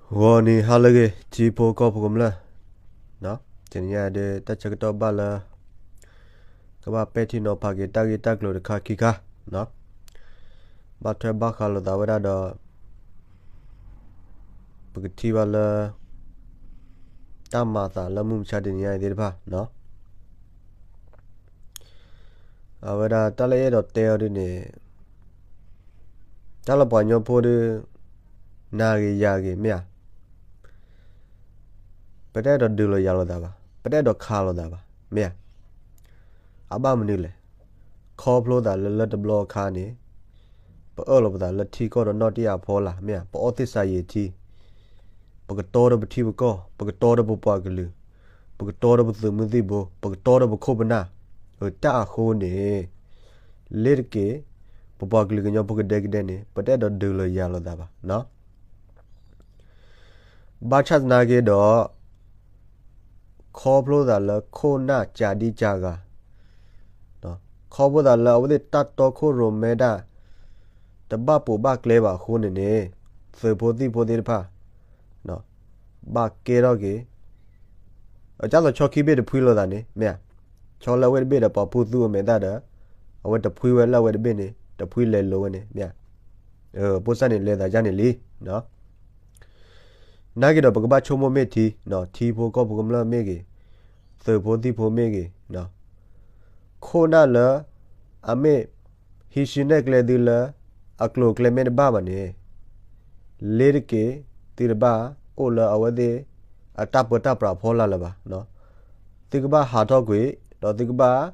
ဂီၤနံၤဟါလၢအဂ့ၤ ထံဖိကီၢ်ဖိကမျၢၢ်, တနံၤညါဒုး တၢ်ဆၢကတီၢ်ဘၣ်လၢ ကဘၣ်ပဲာ်ထံနီၤဖးက့ၤတၢ်ဂ့ၢ်တၢ်ကျိၤတခါခံခါ, ဘၣ်ထွဲဘၣ်ဃးလိာ်သးဝဲဒၣ်ဒီး ပကထံၣ်ဘၣ်လၢ တၢ်မၤအသးလၢမုၢ်မဆါတနံၤညါအံၤသ့ၣ်တဖၣ်, အဝဲဒၣ်တၢ်လၢအဲၣ်ဒိးတဲအီၤဒုးန့ၣ် တၢ်လၢပှၤကညီဖိဒုး နၤဂ့ၤယၤဂ့ၤ မ့ၢ်ဧါ, ပတအဲၣ်ဒိးဒုးလိာ်ယၤလိာ်သးဘၣ်, ပတအဲၣ်ဒိးခးလိာ်သးဘၣ်, မ့ၢ်ဧါ. အဘၣ်မနုၤလဲၣ်, ခီဖျိသးလၢလၢတဘျီအခါန့ၣ် ပအၢၣ်လီၤပသးလၢထံကီၢ်ဒီးနီၢ်တယၢ်အဖီလာ် မ့ၢ်ဧါ, ပအီသ့ၣ်စၤယံးထံ, ပကတီဒီးပထံပကီၢ်, ပကတီဒီးပပှၤကလုာ်, ပကတီဒီးပသုးမုၢ်သံၣ်ဘိ, ပကတီဒီးပခိၣ်ပနၢ်, တၢ်အဃိန့ၣ် လ့ၤတက့ၢ်, ပပှၤကလုာ်ကညီဖိကဒဲကဒဲန့ၣ် ပတအဲၣ်ဒိးဒုးလိာ်ယၤလိာ်သးဘၣ်. ဘၣ်ဆၣ်သနာ်က့ဒီး ခီဖျိသးလၢခိၣ်နၢ်ကဒံကဂၤ, ခီဖျိသးလၢအဝဲသ့ၣ်တၢ်တီခိၣ်ရိၣ်မဲဒၣ် တဘၣ်ပိာ်ဘၣ်ကျဲဘၣ်အဃိန့ၣ်န့ၣ် သုးဖိသံၣ်ဖိသ့ၣ်တဖၣ် ဘၣ်ကဲထီၣ်က့ၤ ကၢ်သိးဆီခံဘ့ၣ်တဖှံလိာ်သးန့ၣ် မ့ၢ်ဧါ, ဆီလၢအဝဲတဘ့ၣ်ဒီးပှၤဖူသူအမဲာ်သၣ်ဒီး အဝဲတဖှံဝဲလၢအဝဲတဘ့ၣ်န့ၣ် တဖှံလဲၤလိာ်ဝဲန့ၣ် မ့ၢ်ဧါ, အပိၢ်စၢ်န့ၣ် လဲၤသးဒ်န့ၣ်လံ. နာ်က့ဒီးပကဘၣ်ဆိကမိၣ်မ့ၢ်ထံ, ထံဖိကီၢ်ဖိကမျၢၢ်မ့ၢ်ဂ့ၤ, သုးဖိသံၣ်ဖိမ့ၢ်ဂ့ၤ, ခိၣ်နၢ်လၢ အမ့ၢ်ဟံးစုနဲၣ်ကျဲသုလၢ အကျိၤအကျဲမ့ၢ်တဘၣ်ဘၣ်န့ၣ် လ့ၤတက့ၢ်, သုတဘၣ်အိၣ်လၢအဝဲသ့ၣ် အတၢ်ပၢတၢ်ပြးဖီလာ်လၢၤဘၣ်. သုကဘၣ်ဟးထီၣ်ကွံာ် ဒီးသုကဘၣ်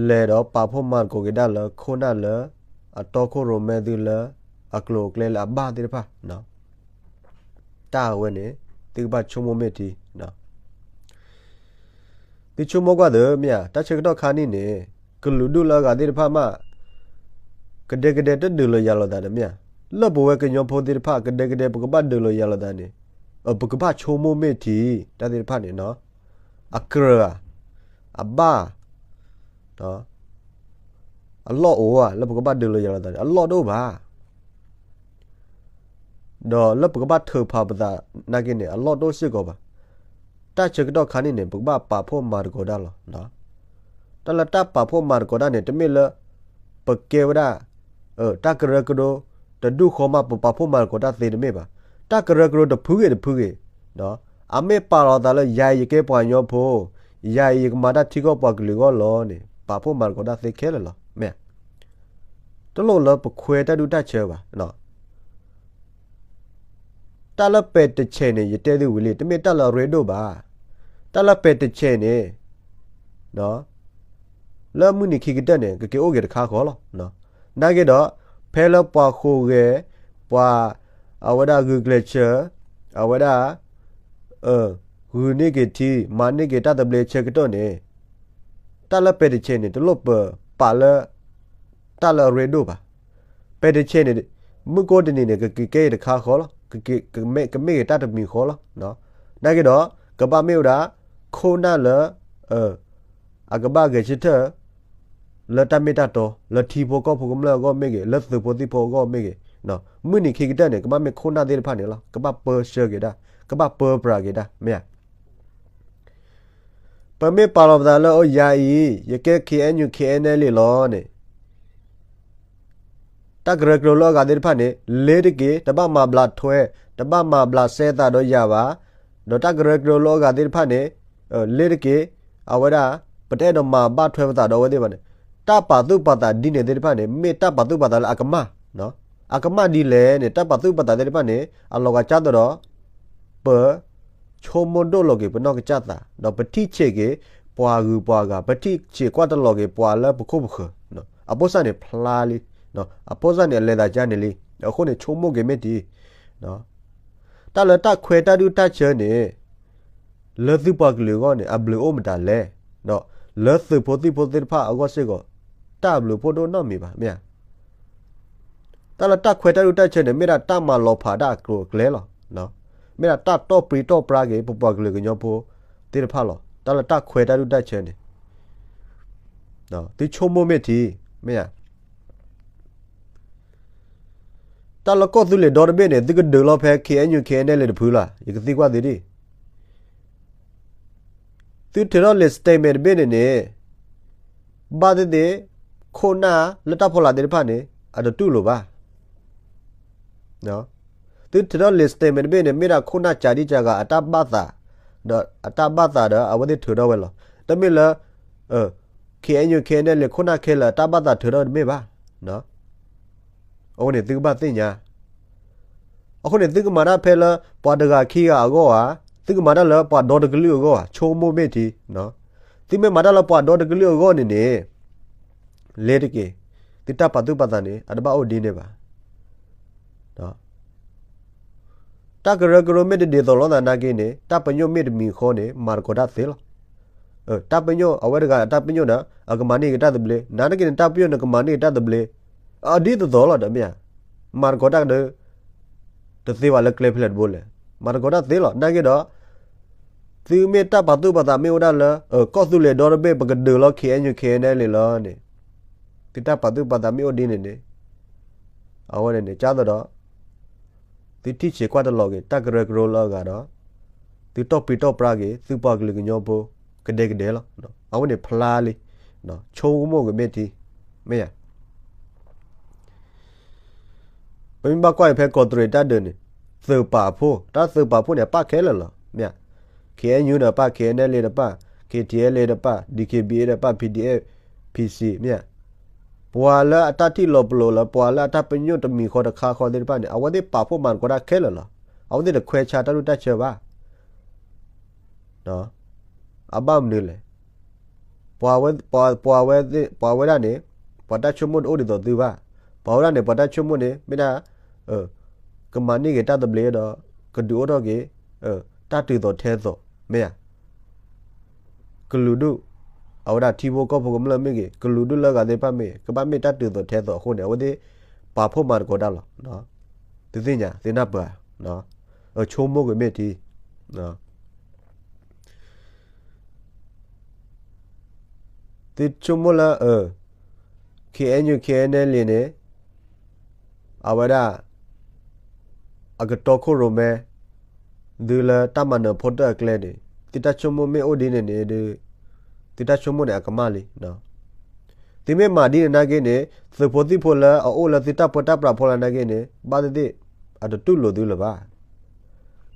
လဲၤဒီးပာ်ဖှိၣ်မၤသကိးက့ၤဒၣ်လၢခိၣ်နၢ်လၢ အတီခိၣ်ရိၣ်မဲသုလၢ အကျိၤအကျဲလၢအဘၣ်သ့ၣ်တဖၣ် တၢ်အဝဲန့ၣ် သုကဘၣ်ဆိကမိၣ်မ့ၢ်ထံ. သုဆိကမိၣ်ကွၢ်သ့ မ့ၢ်ဧါ, တၢ်ဆၢကတီၢ်ခါနံၣ်န့ၣ် ကလုာ်ဒူၣ်လၢအဂၤသ့ၣ်တဖၣ်မး ကဒဲကဒဲတဒုးလိာ်ယၤလိာ်သးဒီး မ့ၢ်ဧါ, လၢပဝဲကညီဖိသ့ၣ်တဖၣ် ကဒဲကဒဲပကဘၣ်ဒုးလိာ်ယၤလိာ်သးန့ၣ် ပကဘၣ်ဆိကမိၣ်မ့ၢ်ထံ တၢ်သ့ၣ်တဖၣ်န့ၣ် အကြၢးဧါ, အဘၣ်ဧါ, အလီၢ်အိၣ်ဧါ, လၢပကဘၣ်ဒုးလိာ်ယၤလိာ်သးန့ၣ် အလီၢ်တအိၣ်ဘၣ်. ဒီးလၢပကဘၣ်ထုးဖးပသးနာ်က့န့ၣ် အလီၢ်တအိၣ်စ့ၢ်ကီးဘၣ်. တၢ်ဆၢကတီၢ်ခါနံၣ်န့ၣ် ပကဘၣ်ပာ်ဖှိၣ်မၤသကိးတၢ်လီၤ. တၢ်လၢတၢ်ပာ်ဖှိၣ်မၤသကိးတၢ်န့ၣ် တမ့ၢ်လၢ ပကဲဝဲဒၣ် တၢ်ကရၢကရိ တဒူၣ်ဃီမး ပပာ်ဖှိၣ်မၤသကိးတၢ်သ့တမ့ၢ်ဘၣ်. တၢ်ကရၢကရိတဖုဂ့ၤတဖုဂ့ၤ အမ့ၢ်ပာ်လီၤသးလၢ ယၤအံၤယကဲပှၤကညီဖိ, ယၤအံၤယကမၤတၢ်ထံကီၢ်ပှၤကလုာ်အဂီၢ်လီၤန့ၣ် ပာ်ဖှိၣ်မၤသကိးတၢ်သ့ခဲလၢာ်လီၤ. မ့ၢ် တလိၣ်လၢပခွဲးတၢ်ဒူၣ်တၢ်ဆၢဘၣ်. တၢ်လၢပဲာ်တဆဲးန့ၣ် ယတဲသုဝံၤလံ တမ့ၢ်တၢ်လၢအရ့ဒိၣ်ဘၣ်. တၢ်လၢပဲာ်တဆဲးန့ၣ် လၢမုၢ်နံၤခံကတၢၢ်န့ၣ် ကက့ၤအိၣ်က့ၤတခါဃီလီၤ. နာ်က့ဒီး ဖဲလၢပှၤဃိာ်ဂဲၤ ပှၤ အဝဲဒၣ်ဂုာ်ကျဲးစၢး အဝဲဒၣ် ဂုာ်န့ၢ်က့ၤထံ မၤန့ၢ်က့ၤတၢ်သဘျ့ဆၢကတီၢ်န့ၣ် တၢ်လၢပဲာ်တဆဲးန့ၣ် တလိၣ်ပပာ်လၢ တၢ်လၢအရ့ဒိၣ်ဘၣ်. ပဲာ်တဆဲးန့ၣ် မုၢ်ကိးတနံၤန့ၣ် ကက့ၤကဲအံၤတခါဃီလီၤ. ကမ့ၢ်က့ၤတၢ်တမံၤဃီလီၤ. နာ်က့ဒီး ကဘၣ်မ့ၢ်ဝဲဒၣ် ခိၣ်နၢ်လၢ အကဘၣ်ဂဲၤဆၢထၢၣ် လၢတၢ်မ့ၢ်တၢ်တီ လၢထံဖိကီၢ်ဖိကမျၢၢ်အဂီၢ်မ့ၢ်ဂ့ၤ လၢသုးဖိသံၣ်ဖိအဂီၢ်မ့ၢ်ဂ့ၤ မုၢ်နံၤခံကတၢၢ်န့ၣ် ကဘၣ်မ့ၢ်ခိၣ်နၢ်သ့ၣ်တဖၣ်န့ၣ်လီၤ. ကဘၣ်ပၢဆှၢက့ၤဒၣ် ကဘၣ်ပၢပြးက့ၤဒၣ် မ့ၢ်ဧါ. ပမ့ၢ်ပာ်လီၤပသးလၢ အိၣ်ယၤအံၤ ယကဲ KNU KNLA လီၤန့ၣ် တၢ်ကရၢကရိလၢအဂၤသ့ၣ်တဖၣ်န့ၣ် လ့ၤတက့ၢ်, တဘၣ်မၤဘျးထွဲ, တဘၣ်မၤဘျးစဲသးဒီးယၤဘၣ်. ဒီးတၢ်ကရၢကရိလၢအဂၤသ့ၣ်တဖၣ်န့ၣ် လ့ၤတက့ၢ်, အဝဲဒၣ် ပတအဲၣ်ဒိးမၤဘၣ်ထွဲပသးဒီးအဝဲသ့ၣ်ဘၣ်န့ၣ် တၢ်ပာ်သူၣ်ပာ်သးဒ်န့ၣ်သ့ၣ်တဖၣ်န့ၣ် မ့ၢ်တၢ်ပာ်သူၣ်ပာ်သးလၢအကမၣ်, အကမၣ်ဒ်လဲၣ်န့ၣ် တၢ်ပာ်သူၣ်ပာ်သးသ့ၣ်တဖၣ်န့ၣ် အလီၤဂာ်ကၢ်သိးဒီး ပ ဆိကမိၣ်ဒိၣ်လီၤက့ၤပနီၢ်ကစၢ်သး ဒီးပထံၣ်ဆံးက့ၤ ပှၤဂုၤပှၤဂၤ ပထံၣ်ဆံးကွၢ်တလီၤက့ၤ ပှၤလၢပခိၣ်ပဃၢၤ, အပိၢ်စၢ်န့ၣ်ဖျါလံ, အပိၢ်စၢ်န့ၣ် အလဲၤသးကၢ်န့ၣ်လံ, အဃိန့ၣ် ဆိကမိၣ်က့ၤမ့ၢ်တံၢ်, တၢ်လၢတၢ်ခွဲးတၢ်ဒူၣ်တၢ်ဆၢန့ၣ် လၢသုပှၤကလုာ်အဂီၢ်န့ၣ် အဘျုးအိၣ်မတၤလဲၣ်, ဒီးလၢသုးဖိသံၣ်ဖိသ့ၣ်တဖၣ်အဂီၢ်စ့ၢ်ကီး တၢ်အဘျုးဖှိၣ်ဒိၣ်နီတမံၤဘၣ်, မ့ၢ်ဧါ. တၢ်လၢတၢ်ခွဲးတၢ်ဒူၣ်တၢ်ဆၢန့ၣ် မ့ၢ်ဒၣ်တၢ်မၤလီၤဖးဒၣ်အကျိၤအကျဲလီၤ. မ့ၢ်ဒၣ်တၢ်တီၢ်ပြံတီၢ်ပြါက့ၤ ပပှၤကလုာ်ကညီဖိသ့ၣ်တဖၣ်လီၤ. တၢ်လၢတၢ်ခွဲးတၢ်ဒူၣ်တၢ်ဆၢန့ၣ် သုဆိကမိၣ်မ့ၢ်ထံ, မ့ၢ်ဧါ. တၢ်လၢကီၢ်သူလ့ၤဒီတဘ့ၣ်န့ၣ် သုကဒုးလီၤဖဲ K N U K N L A တဖုလီၤ. ယကသံကွၢ်သုဒ် သုထုးထီၣ်လံာ် statement တဘ့ၣ်န့ၣ်န့ၣ် ဘၣ်သ့ၣ်သ့ၣ် ခိၣ်နၢ်လၢတၢ်ဖီလာ်သ့ၣ်တဖၣ်န့ၣ် အတတူၢ်လိာ်ဘၣ်. သုထုးထီၣ်လံာ် statement တဘ့ၣ်န့ၣ် မ့ၢ်ဒၣ်ခိၣ်နၢ်စှၤဒံစှၤဂၤအတၢ်ဘၣ်သး, ဒီးအတၢ်ဘၣ်သးဒီးအဝဲသ့ၣ်ထုးထီၣ်ဝဲလီၤ. တမ့ၢ်လၢ K N U K N L A ခိၣ်နၢ်ခဲလၢာ်အတၢ်ဘၣ်သးထုးထီၣ်တမ့ၢ်ဘၣ်. အဝဲန့ၣ်သုကဘၣ်သ့ၣ်ညါ. အဃိန့ၣ် သုကမၤတၢ်ဖဲလၢပှၤတဂၤခံဂၤအဂီၢ်ဧါ, သုကမၤတၢ်လၢပှၤဒီတကလုာ်အဂီၢ်ဧါ, ဆိကမိၣ်မ့ၢ်ထံ. သုမ့ၢ်မၤတၢ်လၢပှၤဒီတကလုာ်အဂီၢ်န့ၣ်န့ၣ် လဲၤတက့ၢ်. သုတၢ်ပာ်သူၣ်ပာ်သးန့ၣ် အတဘၣ်အိၣ်ဒ်န့ၣ်ဘၣ်. တၢ်ကရၢကရိမ့ၢ်တဒ်သိးလိာ်သးနာ်က့န့ၣ် တၢ်ပညိၣ်မ့ၢ်တမံၤဃီန့ၣ် မၤသကိးတၢ်သ့လီၤ. တၢ်ပညိၣ် အဝဲတဂၤတၢ်ပညိၣ်ဒီး အကမၤန့ၢ်က့ၤတၢ်သဘျ့, နာ်က့န့ၣ် တၢ်ပညိၣ်န့ၣ် ကမၤန့ၢ်က့ၤတၢ်သဘျ့ အဒ်သိးသိးလီၤဒီးမ့ၢ်ဧါ. မၤသကိးတၢ်ဒီး တသ့ဘၣ်လၢကျဲဖဲလဲၣ်တဘိလဲၣ်. မၤသကိးတၢ်သ့လီၤ. နာ်က့ဒီး သုမ့ၢ်တၢ်ပာ်သူၣ်ပာ်သးမ့ၢ်အိၣ်ဒၣ်လၢ ကီၢ်သူလ့ၤဒီတဘ့ၣ် ပကဒုးလီၤ K N U K N L A လီၤန့ၣ်, သုတၢ်ပာ်သူၣ်ပာ်သးမ့ၢ်အိၣ်ဒ်န့ၣ်န့ၣ် အဝဲန့ၣ်န့ၣ် ကၢ်သိးဒီး သုထံၣ်ဆံးကွၢ်တလီၤက့ၤ တၢ်ကရၢကရိလၢအဂၤဒီး သုတီၢ်ပျံၤတီၢ်ပြါက့ၤ သုပှၤကလုာ်ကညီဖိ ကဒဲကဒဲလီၤ. အဝဲန့ၣ်ဖျါလံ, ဆိကမိၣ်က့ၤမ့ၢ်ထံ, မ့ၢ်ဧါ. ပမ့ၢ်ဘၣ်ကွၢ်အံၤဖဲကီးတရံးတၢ်ဒုးန့ၣ် သုးပာ်ဖှိၣ်, တၢ်သုးပာ်ဖှိၣ်န့ၣ် အပၣ်ခဲလၢာ်လီၤ, မ့ၢ်ဧါ. K N U ဒီးပၣ်, K N L A ဒီးပၣ်, K T L A ဒီးပၣ်, D K B A ဒီးပၣ်, P D F, P C မ့ၢ်ဧါ. ပှၤလၢအတၢ်ထံၣ်လီၤပလိာ်လၢ ပှၤလၢအတၢ်ပညိၣ်တမံၤဃီတခါဃီသ့ၣ်တဖၣ်န့ၣ် အဝဲသ့ၣ်ပာ်ဖှိၣ်မၤသကိးတၢ်ခဲလၢာ်လီၤ. အဝဲသ့ၣ်တခွဲးဆါတၢ်ဒုၣ်တၢ်ဆၢဘၣ်. အဘၣ်မနုၤလဲၣ်. ပှၤဝဲ, ပှၤဝဲဒၣ်န့ၣ် ပှၤတၢ်ဆိကမိၣ်တအိၣ်ဒ်သိးသုဘၣ်. ပှၤဝဲဒၣ်န့ၣ် ပှၤတၢ်ဆိကမိၣ်န့ၣ် မ့ၢ်ဒၣ် ကမၤန့ၢ်က့ၤတၢ်သဘျ့ဒီး ကဒုးအိၣ်ထီၣ်က့ၤ တၢ်တုၤသိးထဲသိး မ့ၢ်ဧါ. ကလုာ်ဒူၣ် အဝဲဒၣ်ထံဖိကီၢ်ဖိကမျၢၢ်မ့ၢ်ဂ့ၤ, ကလုာ်ဒူၣ်လၢအဂၤသ့ၣ်တဖၣ်မ့ၢ်ဂ့ၤ ကဘၣ်မ့ၢ်တၢ်တုၤသိးထဲသိးအဃိန့ၣ် အဝဲသ့ၣ်ပာ်ဖှိၣ်မၤသကိးတၢ်လီၤ. သုသ့ၣ်ညါ သုနၢ်ပၢၢ်, ဆိကမိၣ်ကွံာ်မ့ၢ်ထံ သုဆိကမိၣ်လၢ K N U K N L A န့ၣ် အဝဲဒၣ် အကတီခိၣ်ရိၣ်မဲ သုလၢတၢ်မၤနၢၤဖိတၢၣ်အကျဲန့ၣ် သုတၢ်ဆိကမိၣ်မ့ၢ်အိၣ်ဒ်န့ၣ်န့ၣ်ဒီး သုတၢ်ဆိကမိၣ်န့ၣ် အကမၣ်လံ. သုမ့ၢ်မၤဒ်န့ၣ်နာ်က့န့ၣ် သုးဖိသံၣ်ဖိလၢအအိၣ်လၢသုတၢ်ပၢတၢ်ပြးဖိလၢနာ်က့န့ၣ် ဘၣ်သ့ၣ်သ့ၣ် အတတူၢ်လိာ်သုလၢၤဘၣ်.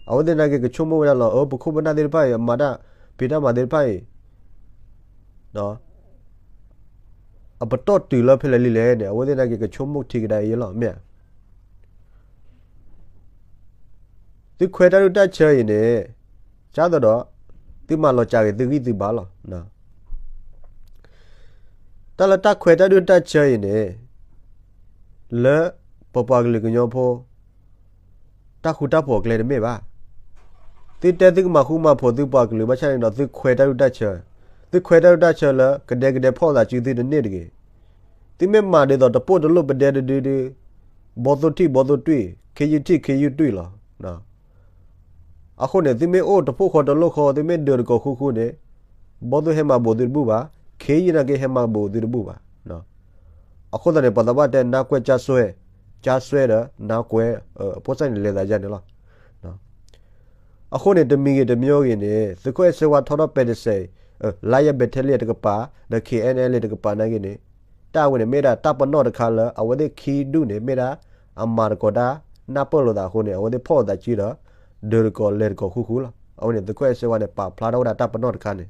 အဝဲသ့ၣ်နာ်က့ကဆိကမိၣ်ဝဲဒၣ်လီၤ, ပခိၣ်ပနၢ်သ့ၣ်တဖၣ်အံၤ အမၤတၢ်ဖံးတၢ်မၤသ့ၣ်တဖၣ်အံၤ အပတီၢ်တုၤလၢဖဲလဲၣ်လံလဲၣ်န့ၣ် အဝဲသ့ၣ်နာ်က့ကဆိကမိၣ်ထံကဒါအံၤလီၤ မ့ၢ်ဧါ. သုခွဲးတၢ်ဒုၣ်တၢ်ဆၢအံၤန့ၣ် ကၢ်သိးဒီး သုမၤလီၤစှၤက့ၤသုဂံၢ်သုဘါလီၤ. တၢ်လၢတၢ်ခွဲးတၢ်ဒုၣ်တၢ်ဆၢအံၤန့ၣ် လၢပပှၤကလုာ်ကညီဖိ တၢ်ဃူတၢ်ဖိးအကျဲတမ့ၢ်ဘၣ်. သုတဲသုကမၤဃူမၤဖိးသုပှၤကလုာ်ဘၣ်ဆၣ်န့ၣ်ဒီး သုခွဲးတၢ်ဒုၣ်တၢ်ဆၢ, သုခွဲးတၢ်ဒုၣ်တၢ်ဆၢလၢ ကဒဲကဒဲဖီၣ်သးစုသုတန့ၢ်တဂ့ၤ. သုမ့ၢ်မၤဒ်သိးတပိၢ်တလိၣ်ပဒဲတဒုဒု ဘီသိၣ်ထံၣ်ဘီသိၣ်တွံၢ်, ခ့ယုၢ်ထံၣ်ခ့ယုၢ်တွံၢ်လီၤ. အဃိန့ၣ် သုမ့ၢ်အိၣ်တဖိၣ်ဃီတလိၣ်ဃီ သုမ့ၢ်ဒုးတကိးဃူဃူန့ၣ် ဘီသိၣ်ဟဲမၤဘူးသုတဘူၣ်ဘၣ်, ခ့ယုၢ်နာ်က့ဟဲမၤဘူးသုတဘူၣ်ဘၣ်. အဃိသတးန့ၣ် ပှၤသးပှၢ်တဲ နါကွဲကၠါစွဲ, ကၠါစွဲဒီးနါကွဲ, အဖိစၢ်န့ၣ်လဲၤသးယါန့ၣ်လီၤ. အဃိန့ၣ် တမံၤဂ့ၤတမံၤဂ့ၤန့ၣ် သုးခိၣ်အဲၣ်စ့ဝါထီထီၣ်ပဲတစဲးအံၤ, လါယဲၢ်ဘဲထဲလံတကပၤ ဒီး K N L A တကပၤနာ်က့န့ၣ် တၢ်ဝဲန့ၣ်မ့ၢ်ဒၣ်တၢ်ပနီၣ်တခါလၢ အဝဲသ့ၣ်ခံဒူၣ်န့ၣ် မ့ၢ်ဒၣ်အမၤသကိးတၢ် နၢ်ပၢၢ်လိာ်သးအဃိန့ၣ် အဝဲသ့ၣ်ဖီၣ်လိာ်သးစုဒီး ဒုးတကိးလဲၤတကိးဃူဃူလီၤ. အဝဲန့ၣ် သုးခိၣ်အဲၣ်စ့ဝါန့ၣ် ပာ်ဖျါထီၣ်ဝဲဒၣ်တၢ်ပနီၣ်တခါန့ၣ်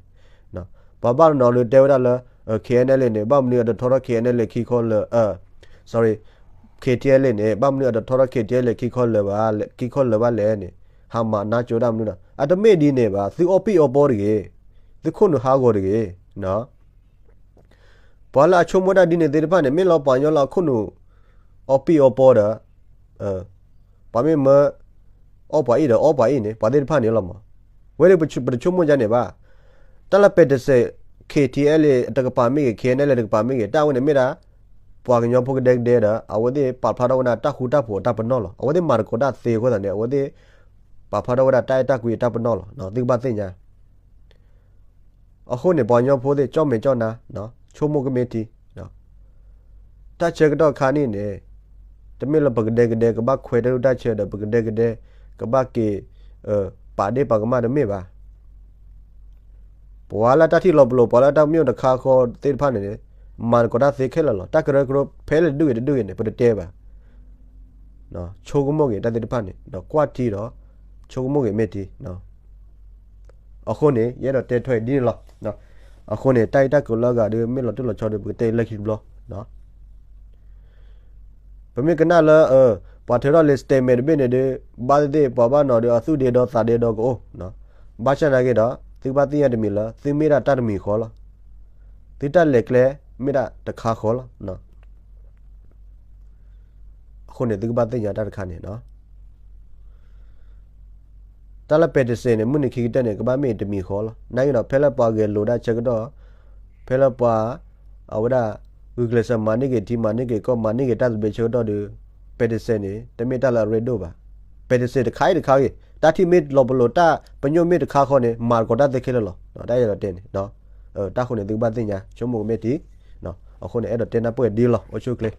ပှၤဘၣ်တနီၤဒုးတဲဝဲဒၣ်လၢ K N L A န့ၣ် ဘၣ်မနုၤအတထီထီၣ် K N L A ခံခီလၢာ်, sorry, K T L A န့ၣ် ဘၣ်မနုၤအတထီထီၣ် K T L A ခံခီလၢာ်ဘၣ်, ခံခီလၢာ်ဘၣ်လဲၣ်န့ၣ် ဟးမၤနါကၠိတၢ်မနုၤဒီး အတမ့ၢ်ဒ်န့ၣ်ဘၣ်, သုအီၣ်ပံၣ်အီပီတဂ့ၤ, သုခိၣ်နူာ်ဟးဂီၤတဂ့ၤ. ပှၤလၢအဆိကမိၣ်တၢ်ဒ်န့ၣ်သ့ၣ်တဖၣ်န့ၣ် မ့ၢ်လီၤပှၤကညီလၢအခိၣ်နူာ်အီၣ်ပံၣ်အီပီဒီး ပှၤမ့ၢ်မၢအီၣ်ပှၤအံၣ်ဒီးအီၣ်ပှၤအံၣ်န့ၣ် ပှၤသ့ၣ်တဖၣ်န့ၣ်လီၤမး. ဝဲဒၣ်ပတဆိကမိၣ်ဒ်န့ၣ်ဘၣ်. တၢ်လၢပဲတစဲး K T L A တကပၤမ့ၢ်ဂ့ၤ K N L A တကပၤမ့ၢ်ဂ့ၤ တၢ်ဝဲန့ၣ်မ့ၢ်ဒၣ် ပှၤကညီဖိကဒဲကဒဲဒီး အဝဲသ့ၣ်ပာ်ဖျါထီၣ်ဝဲဒၣ်တၢ်ဃူတၢ်ဖိးအတၢ်ပနီၣ်လီၤ. အဝဲသ့ၣ်မၤသကိးတၢ်သ့အဃိသတးန့ၣ် အဝဲသ့ၣ်ပာ်ဖျါထီၣ်ဝဲဒၣ်တၢ်အဲၣ်တၢ်ကွံအတၢ်ပနီၣ်လီၤ. သုကဘၣ်သ့ၣ်ညါ အဃိန့ၣ် ပှၤကညီဖိသ့ၣ် ကၠီၣ်မဲာ်ကၠီၣ်နါ ဆိကမိၣ်ကမ့ၢ်ထံ တၢ်ဆၢကတီၢ်ခါန့ၣ်န့ၣ် တမ့ၢ်လၢပကဒဲကဒဲကဘၣ်ခွဲးတၢ်ဒိၣ်တၢ်ဆၢဒီး ပကဒဲကဒဲကဘၣ်က့ၤ ပာ်ဒ့ၣ်ပာ်ကမၣ်တမ့ၢ်ဘၣ်. ပှၤလၢတၢ်ထံၣ်လီၤပလိာ် ပှၤလၢတၢ်မ့ၢ်တခါဃီသ့ၣ်တဖၣ်န့ၣ် မၤသကိးတၢ်သ့ခဲလၢာ်လီၤ. တၢ်ကရၢကရိဖဲလဲၣ်တဒူၣ်ဂ့ၤတဒူၣ်ဂ့ၤန့ၣ် ပတတဲဘၣ်. ဆိကမိၣ်က့ၤတၢ်သ့ၣ်တဖၣ်န့ၣ် ဒီးကွၢ်ထံဒီး ဆိကမိၣ်က့ၤမ့ၢ်ထံ အဃိန့ၣ် ယအဲၣ်ဒိးတဲထွဲဒ်န့ၣ်လီၤ. အဃိန့ၣ် တၢ်ဂ့ၢ်တၢ်ကျိၤလၢအဂၤဒီး မ့ၢ်လီၤတံၢ်လီၤဆဲးဒီး ပကတဲလၢခံတဘျီ. ပမ့ၢ်ကနၣ်လၢ ပှၤထုးထီၣ်လံာ် statement တဘ့ၣ်န့ၣ်ဒီး ဘၣ်သ့ၣ်သ့ၣ် ပှၤဘၣ်နီၤဒီး အသူၣ်ဒ့ဒီသးဒ့ဒီကအိၣ်. ဘၣ်ဆၣ်နာ်က့ဒီး သုကဘၣ်သ့ၣ်ညါတမံၤလၢ သုမ့ၢ်ဒၣ်တၢ်တမံၤဃီလီၤ. သုတၢ်လဲၤကျဲ မ့ၢ်ဒၣ်တခါဃီလီၤ. အဃိန့ၣ် သုကဘၣ်သ့ၣ်ညါတၢ်တခါန့ၣ် တၢ်လၢ petition န့ၣ် မုၢ်နံၤခံကတၢၢ်န့ၣ် ကဘၣ်မ့ၢ်တမံၤဃီလီၤ. နာ်က့ဒီး ဖဲလၢပှၤဂဲၤလိာ်တၢ်ဆၢကတီၢ်, ဖဲလၢပှၤ အဝဲဒၣ် ဂုာ်ကျဲးစၢးမၤန့ၢ်က့ၤထံ မၤန့ၢ်က့ၤကီၢ် မၤန့ၢ်က့ၤတၢ်သဘျ့ဆၢကတီၢ်ဒီး petition န့ၣ် တမ့ၢ်တၢ်လၢအရ့ဒိၣ်ဘၣ်. petition တခါအံၤတခါဂ့ၤ တၢ်ထံၣ်မ့ၢ်လီၤပလိာ် တၢ်ပညိၣ်မ့ၢ်တခါဃီန့ၣ် မၤသကိးတၢ်သ့ခဲလၢာ်လီၤ. တၢ်အဲၣ်ဒိးတဲန့ၣ် တၢ်ဃိန့ၣ် သုကဘၣ်သ့ၣ်ညါ ဆိကမိၣ်က့ၤမ့ၢ်ထံ. အဃိန့ၣ် အဲၣ်ဒိးတဲနၢ်ပၢၢ်ဒ်လီၤ. အိၣ်ဆူၣ်ချ့